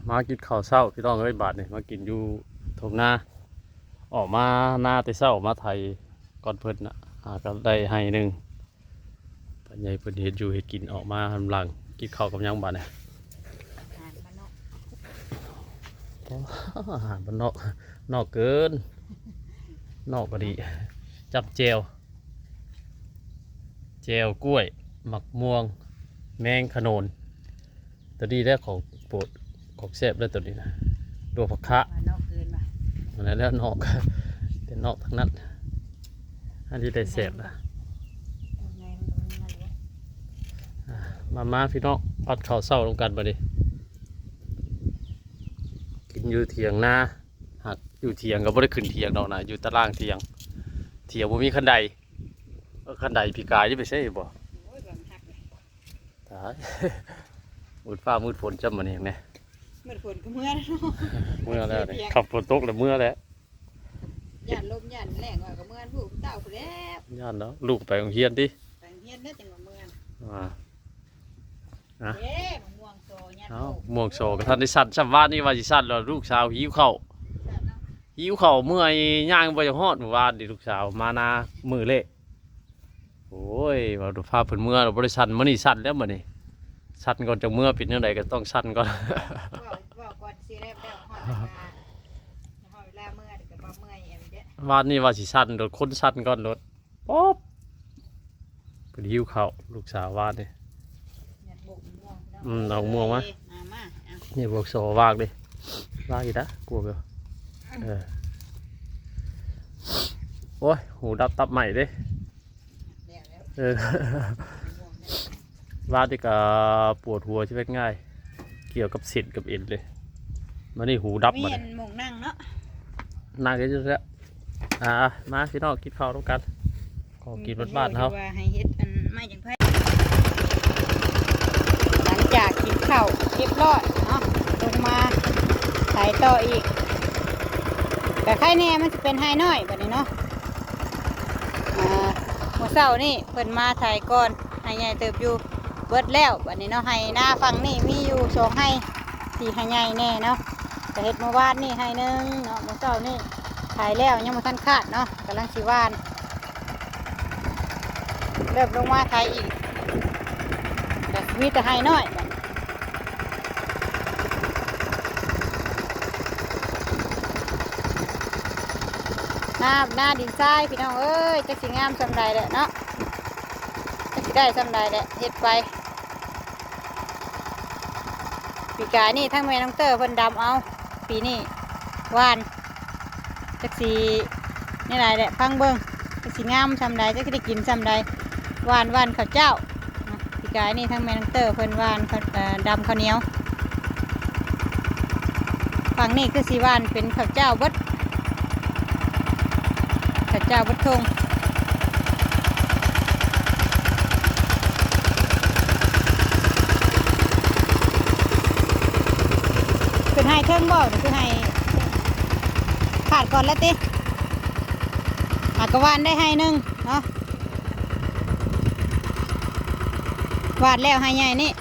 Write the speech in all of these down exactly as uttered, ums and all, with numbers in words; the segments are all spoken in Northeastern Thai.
มากินข้าวเช้าพี่น้องเอ้ย บาดนี่มากินอยู่ทุ่งนา ออกมานาแต่เช้ามาไถก่อนเพิ่นน่ะ หาก็ได้ไฮ่หนึ่ง พ่อใหญ่เพิ่นเฮ็ดอยู่เฮ็ดกิน ออกมาหลังกินข้าวกับหยังบาดนี่ อาหารบ้านนอก โอ้ อาหารบ้านนอก นอกเกิน นอกก็ดี จับแจ่ว แจ่วกล้วย หมากม่วง แมงขโนน ตัวนี้แหละของโปรด ของแซ่บแล้วตัวนี้นะ ตัวผักคะ มานอกเกินว่ะ อันนั้นแล้วนอก แต่นอกทั้งนั้น อันนี้ได้แซ่บนะ ยังไงมันก็มีมาอยู่ อ่ะ มามาพี่น้อง ปัดข้าวเช้านำกันบัดนี้ กินอยู่เถียงนา หากอยู่เถียงก็บ่ได้ขึ้นเถียงดอกนะ อยู่ตารางเถียง เถียงบ่มีคันได เออ คันไดปีกายนี่ไปใช่บ่ โอ้ย บ่มันหักเลย ตาย มืดฟ้ามืดฝนจ้ำมื้อนี้แหม มืดฝนก็เมือแล้วเนาะ เมือแล้วเนี่ย เถียง ขับฝนตกแล้วเมือแล้ว ย้านลมย้านแล้งว่าก็เมือผู้เฒ่าพู้นแหล้ว ย้านเนาะ ลูกไปโรงเรียนติ ไปโรงเรียนได้จังหวะเมือ อ่า นะ เอ๊ะ มะม่วงโซยัด เอ้า ลูก ม่วงโซก็ทันได้สั่น ส่ำวานนี่ว่าสิสั่นแล้ว ลูกสาวหิวข้าว สั่นเนาะ หิวข้าวเมื่อย ย่างบ่อยากฮอด มื้อวานนี่ลูกสาวมานามื้อแรก โอ้ย ว่าดูภาพเพิ่นเมือ เราบ่ได้สั่น มื้อนี้สั่นแล้วมื้อนี้ สั่นก่อนจังเมือ เป็นจังใดก็ต้องสั่นก่อน เว้า เว้าก่อนสิแล้ว แล้วฮอดเวลา ฮอดเวลาเมือก็บ่เมื่อยอันเด้อ วานนี้ว่าสิสั่นโลด คนสั่นก่อนโลด ป๊อบ เพิ่นหิวข้าว ลูกสาววานนี่ อยากบกม่วงเนาะ อืม เอาม่วงมา เอ้ย มา มา เอา นี่บวกโซวากดิ วากอีกนะ กลัวเปล่า เออ โอ้ย หูดับตับใหม่เด้ แล้ว เออ ม่วงเนี่ย วาดนี่ก็ปวดหัวชีวิตง่าย เกี่ยวกับเส้นกับเอ็นเลย มานี่หูดับ มี มา อันหม่องนั่งเนาะ นั่งเฉยๆแล้ว อ่า มาพี่น้องกินข้าวนำกัน ของกินบ้านๆเฮา ว่าให้เฮ็ดอันไม้จังไผ หลังจากกินข้าวเรียบร้อยเนาะ ลงมาไถต่ออีก แต่ไข่แน่มันจะเป็นไฮน้อยบัดนี้เนาะ อ่า มื้อเช้านี่เพิ่นมาไถก่อน ไฮใหญ่เติบอยู่ เบิดแล้วบัดนี้เนาะ ไฮนาฝั่งนี่มีอยู่สองไฮ สี่ไฮใหญ่แน่เนาะ ก็เฮ็ดมื้อวานนี่ไฮหนึ่งเนาะ มื้อเช้านี่ไถแล้วยังบ่ทันคาดเนาะ กำลังสิหว่าน เริ่มลงมาไถอีก ก็มีแต่ไฮน้อย นา นาดินทรายพี่น้องเอ้ย จักสิงามส่ำใดแหละเนาะ จักสิได้ส่ำใดแหละ เฮ็ดไป ปีกายนี่ทั้งแม่น้องเตอร์เพิ่นดำเอา ปีนี้หว่าน จักสิแนวใดแหละ ฟังเบิ่ง จักสิงามส่ำใด จักสิได้กินส่ำใด หว่าน หว่านข้าวเจ้า ปีกายนี่ทั้งแม่น้องเตอร์เพิ่นหว่านข้าว เอ่อ ดำข้าวเหนียว ฝั่งนี้คือสิหว่านเป็นข้าวเจ้าเบิด ข้าวเจ้าเบิดทง ขึ้นไฮเทิงบ่ ขึ้นไฮ คาดก่อนแล้วติ หากะหว่านได้ไฮหนึ่งเนาะ หว่านแล้วไฮใหญ่นี่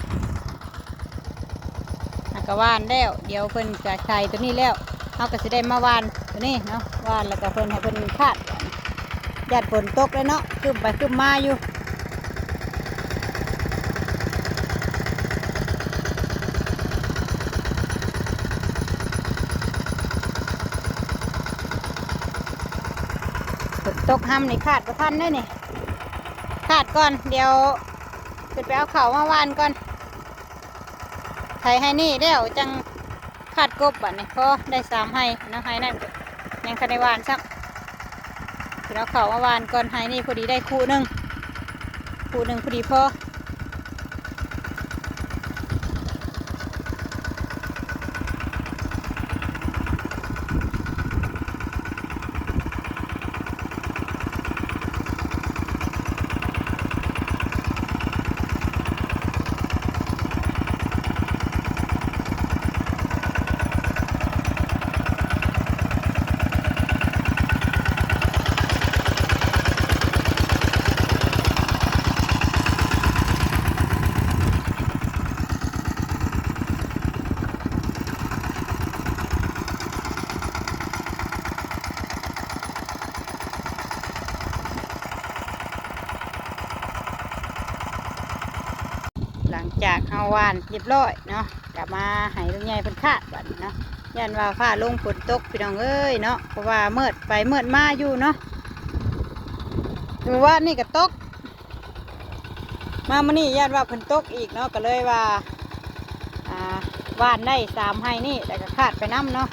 หากะหว่านแล้ว เดี๋ยวเพิ่นจะใส่ตัวนี้แล้ว เฮาก็สิได้มาหว่านตัวนี้เนาะ หว่านแล้วก็เพิ่นให้เพิ่นคาด ย้านฝนตกเลยเนาะ ครึ้มไปครึ้มมาอยู่ ฝนตกห่ำนี่คาดบ่ทันเด้นี่ คาดก่อน เดี๋ยวขึ้นไปเอาข้าวมาหว่านก่อน ไถไฮนี่แล้วจังคาดกบบัดนี้ พอได้สามไฮเนาะ ไฮนั่นยังคันได้หว่านซ้ำ สิเอาข้าวมาหว่านก่อน ไฮนี่พอดีได้คู่หนึ่ง คู่หนึ่งพอดีพอ เ หว่านเรียบร้อยเนาะ กลับมาให้ลุงใหญ่เพิ่นคาดบัดนี้เนาะ ย่านว่าฟ้าลงฝนตกพี่น้องเอ้ยเนาะ เพราะว่ามืดไปมืดมาอยู่เนาะ มื้อวานนี่ก็ตก มามื้อนี้ย่านว่าฝนตกอีกเนาะ ก็เลยว่า อ่า หว่านได้สามไฮ่นี่ แล้วก็คาดไปนำเนาะ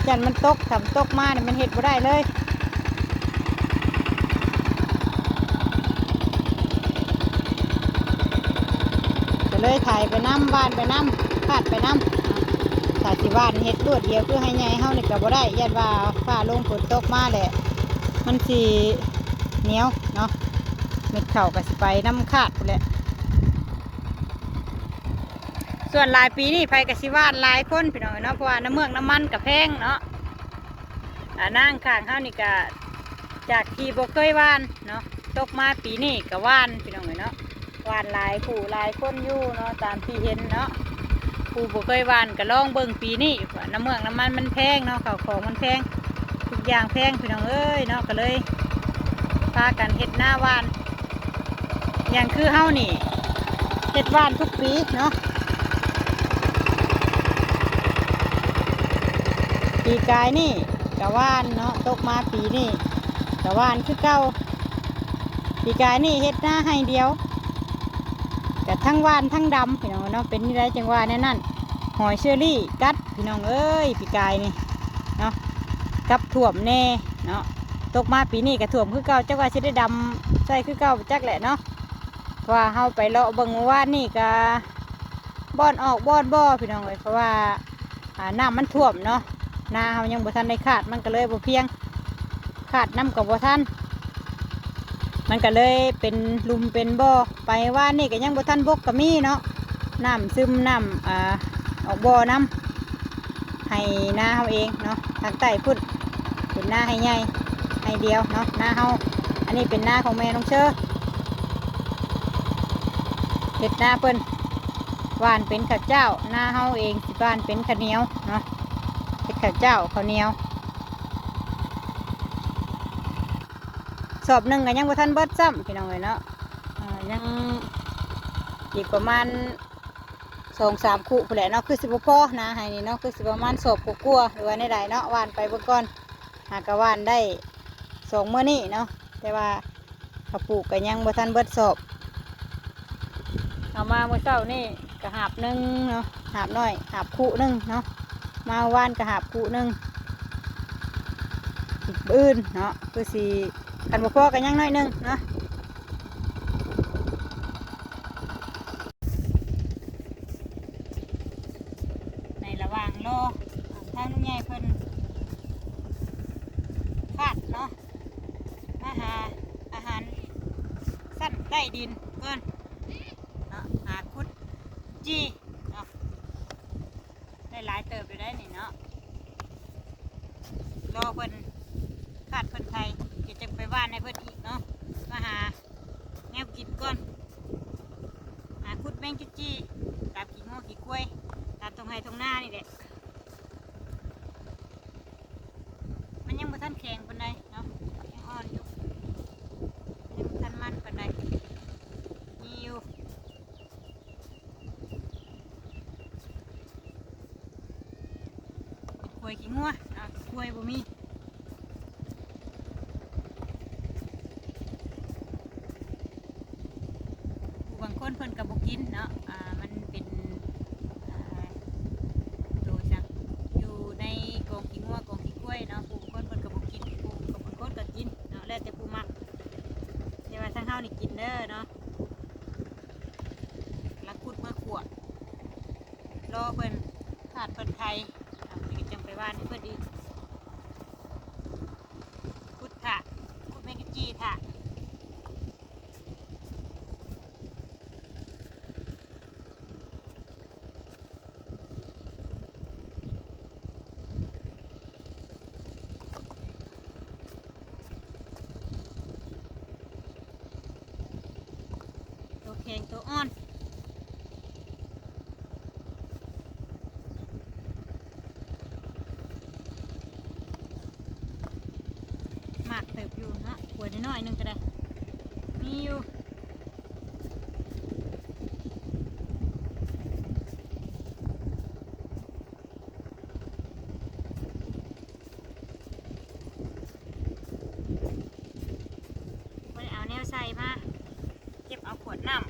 ย่านมันตก ถ้ามันตกมานี่มันเฮ็ดบ่ได้เลย ก็เลยไถไปนำ หว่านไปนำ คาดไปนำ ถ้าสิหว่านเฮ็ดรวดเดียวคือไฮ่ใหญ่เฮานี่ก็บ่ได้ ย่านว่าฟ้าลงฝนตกมาแหละ มันสิเหนียวเนาะ เม็ดข้าวก็สิไปนำคาดพู้นแหละ ส่วนหลายปีนี่ไผก็สิหว่านหลายคนพี่น้องเนาะ เพราะว่าน้ำเมือกน้ำมันก็แพงเนาะ อ่านางข้างเฮานี่ก็จากที่บ่เคยหว่านเนาะ ตกมาปีนี้ก็หว่านพี่น้องเอ้ยเนาะ หว่านหลายผู้หลายคนอยู่เนาะ ตามที่เห็นเนาะ ผู้บ่เคยหว่านก็ลองเบิ่งปีนี้ ว่าน้ำเมือกน้ำมันมันแพงเนาะ ข้าวของมันแพง ทุกอย่างแพงพี่น้องเอ้ยเนาะ ก็เลยพากันเฮ็ดนาหว่าน อย่างคือเฮานี่ เฮ็ดหว่านทุกปีเนาะ ปีกายนี่ก็หว่านเนาะ ตกมาปีนี้ก็หว่านคือเก่า ปีกายนี่เฮ็ดนาไฮ่เดียว ก็ทั้งหว่านทั้งดำพี่น้องเนาะ เป็นจั่งใดจั่งว่าแนวนั้น หอยเชอรี่กัดพี่น้องเอ้ย ปีกายนี่เนาะ กับท่วมแน่เนาะ ตกมาปีนี้ก็ท่วมคือเก่า จักว่าสิได้ดำใส่คือเก่าจักแหละเนาะ เพราะว่าเฮาไปเลาะเบิ่งเมื่อวานนี่ก็บ่อนออกบ่อนบ่พี่น้องเอ้ย เพราะว่า อ่า น้ำมันท่วมเนาะ นาเฮายังบ่ทันได้คาด มันก็เลยบ่เพียง คาดนำก็บ่ทัน มันก็เลยเป็นหลุมเป็นบ่อ ไปวานนี่ก็ยังบ่ทันบกก็มีเนาะ น้ำซึม น้ำ อ่า ออกบ่อนำ ไฮ่นาเฮาเองเนาะ ทางใต้พุ้น เป็นนาไฮ่ใหญ่ไฮ่เดียวเนาะ นาเฮา อันนี้เป็นนาของแม่น้องเชอ เฮ็ดนาเพิ่น หว่านเป็นข้าวเจ้า นาเฮาเองสิหว่านเป็นข้าวเหนียวเนาะ เฮ็ดข้าวเจ้าข้าวเหนียว สอบหนึ่งก็ยังบ่ทันเบิดซ้ำพี่น้องเอ้ยเนาะ อ่า ยังอีกประมาณสองสามคุพู้นแหละเนาะ คือสิบ่พอนาไฮ่นี่เนาะ คือสิประมาณสอบกว่าๆ หรือว่าแนวใดเนาะ หว่านไปเบิ่งก่อน หากะหว่านได้สองมื้อนี้เนาะ แต่ว่าข้าวปลูกก็ยังบ่ทันเบิดสอบ เอามามื้อเช้านี่ก็หาบหนึ่งเนาะ หาบน้อย หาบคุหนึ่งเนาะ มาวานก็หาบคุหนึ่ง อีกมื้ออื่นเนาะ คือสิ คันบ่พอก็ยังน้อยหนึ่งเนาะ ในระหว่างรอทางลุงใหญ่เพิ่นคาดเนาะ มาหาอาหารชั้นใต้ดินก่อนเนาะ หาขุดจี้เนาะ ได้หลายเติบอยู่ได้นี่เนาะ รอเพิ่นคาดเพิ่นไถ เดี๋ยวจั่งไปหว่านให้เพิ่นอีกเนาะ มาหาแนวกินก่อน หาขุดแมงจุ่จี้ ตามขี้งัวขี้ควาย ตามตรงไฮ่ตรงนานี่แหละ มันยังบ่ทันแข็งปานใดเนาะ ยังอ่อนอยู่ ยังบ่ทันมันปานใด มีอยู่ ควายขี้งัว อ่า ควายบ่มี ผู้บางคนเพิ่นก็บ่กินเนาะ อ่า มันเป็น อ่า โตจัก อยู่ในกองขี้งัวกองขี้ควายเนาะ ผู้บางคนเพิ่นก็บ่กิน ผู้บางคนก็กินเนาะ แล้วแต่ผู้มัก แต่ว่าทางเฮานี่กินเด้อเนาะ ละขุดเมื่อขวด รอเพิ่นคาดเพิ่นไถ อ่ะ นี่จั่งไปหว่านให้เพิ่นอีก ขุดถ่า ขุดแมงกะจี้ถ่า ตัวแข็งตัวอ่อน มากเติบอยู่เนาะ ขวดน้อยๆหนึ่งก็ได้ มีอยู่ ห้าม